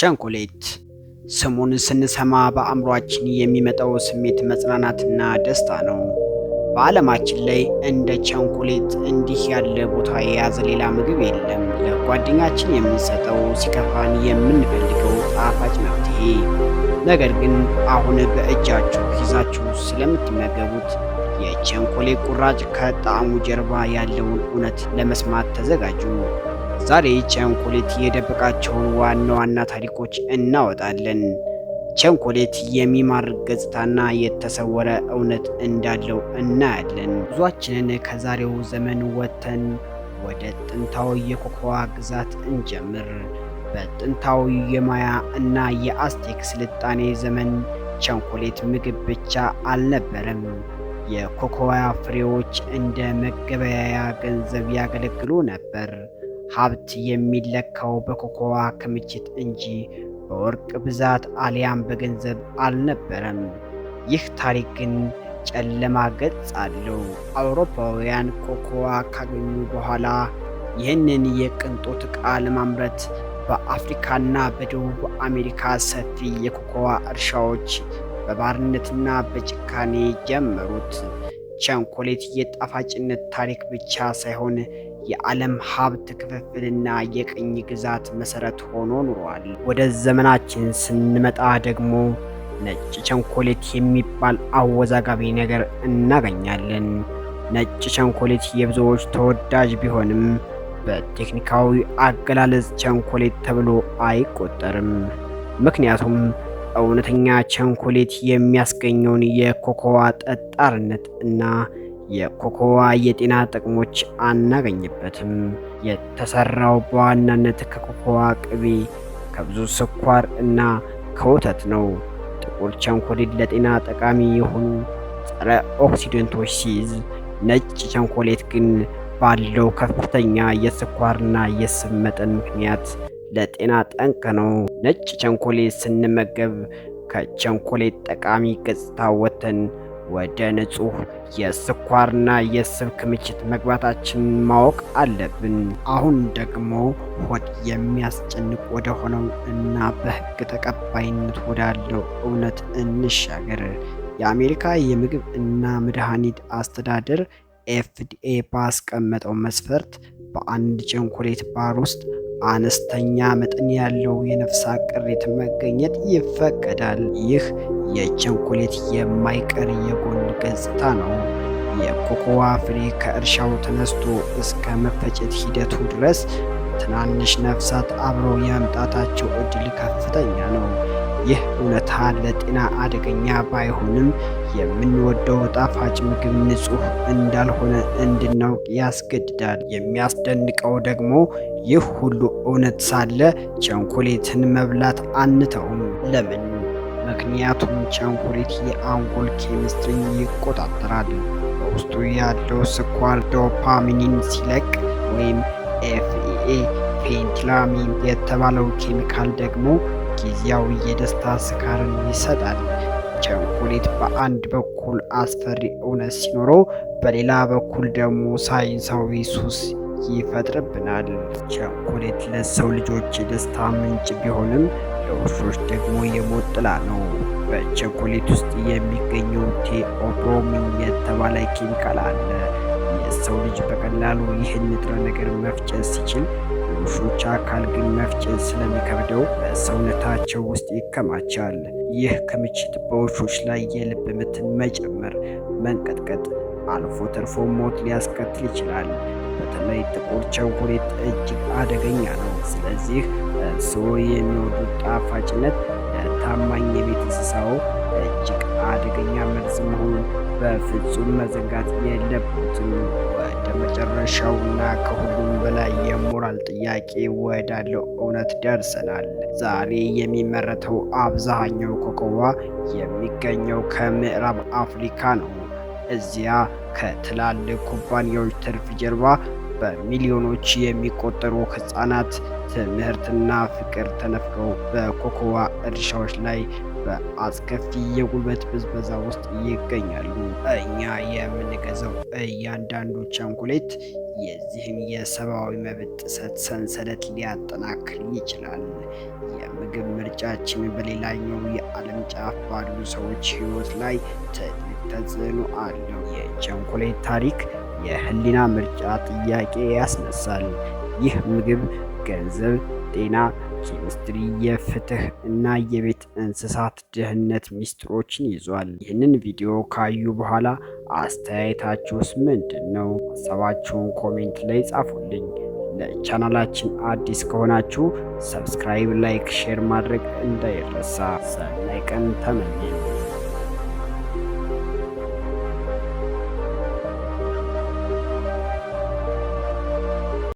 ቸንኮሌት ስሙን ስንሰማ በአእምሯችን የሚመጣው ስሜት መጽናናትና ደስታ ነው። በዓለማችን ላይ እንደ ቸንኮሌት እንዲህ ያለ ቦታ የያዘ ሌላ ምግብ የለም። ለጓደኛችን የምንሰጠው፣ ሲከፋን የምንፈልገው ጣፋጭ መፍትሄ። ነገር ግን አሁን በእጃችሁ ይዛችሁ ስለምትመገቡት የቸንኮሌት ቁራጭ ከጣዕሙ ጀርባ ያለውን እውነት ለመስማት ተዘጋጁ። ዛሬ ቸንኮሌት የደበቃቸውን ዋና ዋና ታሪኮች እናወጣለን። ቸንኮሌት የሚማርክ ገጽታና የተሰወረ እውነት እንዳለው እናያለን። ጉዟችንን ከዛሬው ዘመን ወጥተን ወደ ጥንታዊ የኮኮዋ ግዛት እንጀምር። በጥንታዊ የማያ እና የአዝቴክ ስልጣኔ ዘመን ቸንኮሌት ምግብ ብቻ አልነበረም። የኮኮዋ ፍሬዎች እንደ መገበያያ ገንዘብ ያገለግሉ ነበር። ሀብት የሚለካው በኮኮዋ ክምችት እንጂ በወርቅ ብዛት አሊያም በገንዘብ አልነበረም። ይህ ታሪክ ግን ጨለማ ገጽ አለው። አውሮፓውያን ኮኮዋ ካገኙ በኋላ ይህንን የቅንጦት ዕቃ ለማምረት በአፍሪካና በደቡብ አሜሪካ ሰፊ የኮኮዋ እርሻዎች በባርነትና በጭካኔ ጀመሩት። ቸንኮሌት የጣፋጭነት ታሪክ ብቻ ሳይሆን የዓለም ሀብት ክፍፍልና የቅኝ ግዛት መሰረት ሆኖ ኑሯል። ወደ ዘመናችን ስንመጣ ደግሞ ነጭ ቸንኮሌት የሚባል አወዛጋቢ ነገር እናገኛለን። ነጭ ቸንኮሌት የብዙዎች ተወዳጅ ቢሆንም በቴክኒካዊ አገላለጽ ቸንኮሌት ተብሎ አይቆጠርም። ምክንያቱም እውነተኛ ቸንኮሌት የሚያስገኘውን የኮኮዋ ጠጣርነት እና የኮኮዋ የጤና ጥቅሞች አናገኝበትም። የተሰራው በዋናነት ከኮኮዋ ቅቤ፣ ከብዙ ስኳር እና ከወተት ነው። ጥቁር ቸንኮሌት ለጤና ጠቃሚ የሆኑ ጸረ ኦክሲደንቶች ሲይዝ፣ ነጭ ቸንኮሌት ግን ባለው ከፍተኛ የስኳርና የስብ መጠን ምክንያት ለጤና ጠንቅ ነው። ነጭ ቸንኮሌት ስንመገብ ከቸንኮሌት ጠቃሚ ገጽታ ወጥተን ወደ ንጹህ የስኳርና የስብ ክምችት መግባታችንን ማወቅ አለብን። አሁን ደግሞ ሆድ የሚያስጨንቅ ወደ ሆነው እና በሕግ ተቀባይነት ወዳለው እውነት እንሻገር። የአሜሪካ የምግብ እና መድኃኒት አስተዳደር FDA ባስቀመጠው መስፈርት በአንድ ቸንኮሌት ባር ውስጥ አነስተኛ መጠን ያለው የነፍሳት ቅሪት መገኘት ይፈቀዳል። ይህ የቸንኮሌት የማይቀር የጎን ገጽታ ነው። የኮኮዋ ፍሬ ከእርሻው ተነስቶ እስከ መፈጨት ሂደቱ ድረስ ትናንሽ ነፍሳት አብረው የመምጣታቸው ዕድል ከፍተኛ ነው። ይህ እውነታ ለጤና አደገኛ ባይሆንም የምንወደው ጣፋጭ ምግብ ንጹህ እንዳልሆነ እንድናውቅ ያስገድዳል። የሚያስደንቀው ደግሞ ይህ ሁሉ እውነት ሳለ ቸንኮሌትን መብላት አንተውም። ለምን? ምክንያቱም ቸንኮሌት የአንጎል ኬሚስትሪን ይቆጣጠራል። በውስጡ ያለው ስኳር ዶፓሚንን ሲለቅ ወይም FEA phenethylamine የተባለው ኬሚካል ደግሞ ጊዜያዊ የደስታ ስካርን ይሰጣል። ቸንኮሌት በአንድ በኩል አስፈሪ እውነት ሲኖረው፣ በሌላ በኩል ደግሞ ሳይንሳዊ ሱስ ይፈጥርብናል። ቸንኮሌት ለሰው ልጆች የደስታ ምንጭ ቢሆንም ለውሾች ደግሞ የሞት ጥላ ነው። በቸኮሌት ውስጥ የሚገኘው theobromine የተባለ ኬሚካል አለ። የሰው ልጅ በቀላሉ ይህን ንጥረ ነገር መፍጨት ሲችል የውሾች አካል ግን መፍጨት ስለሚከብደው በሰውነታቸው ውስጥ ይከማቻል። ይህ ክምችት በውሾች ላይ የልብ ምትን መጨመር፣ መንቀጥቀጥ፣ አልፎ ተርፎ ሞት ሊያስከትል ይችላል። በተለይ ጥቁር ቸኮሌት እጅግ አደገኛ ነው። ስለዚህ እርስዎ የሚወዱት ጣፋጭነት ለታማኝ የቤት እንስሳዎ እጅግ አደገኛ መርዝ መሆኑን በፍጹም መዘንጋት የለብዎትም። ወደ መጨረሻውና ከሁሉም በላይ የሞራል ጥያቄ ወዳለው እውነት ደርሰናል። ዛሬ የሚመረተው አብዛኛው ኮኮዋ የሚገኘው ከምዕራብ አፍሪካ ነው። እዚያ ከትላልቅ ኩባንያዎች ትርፍ ጀርባ በሚሊዮኖች የሚቆጠሩ ሕፃናት ትምህርትና ፍቅር ተነፍገው በኮኮዋ እርሻዎች ላይ በአስከፊ የጉልበት ብዝበዛ ውስጥ ይገኛሉ። እኛ የምንገዛው እያንዳንዱ ቸንኮሌት የዚህን የሰብአዊ መብት ጥሰት ሰንሰለት ሊያጠናክር ይችላል። የምግብ የምግብ ምርጫችን በሌላኛው የዓለም ጫፍ ባሉ ሰዎች ሕይወት ላይ ትልቅ ተጽዕኖ አለው። የቸኮሌት ታሪክ የህሊና ምርጫ ጥያቄ ያስነሳል። ይህ ምግብ ገንዘብ፣ ጤና፣ ኬሚስትሪ፣ የፍትህ እና የቤት እንስሳት ደህንነት ሚስጥሮችን ይዟል። ይህንን ቪዲዮ ካዩ በኋላ አስተያየታችሁስ ምንድን ነው? ሀሳባችሁን comment ላይ ጻፉልኝ። ለቻናላችን አዲስ ከሆናችሁ subscribe፣ like፣ share ማድረግ እንዳይረሳ። ሰናይ ቀን ተመኘን።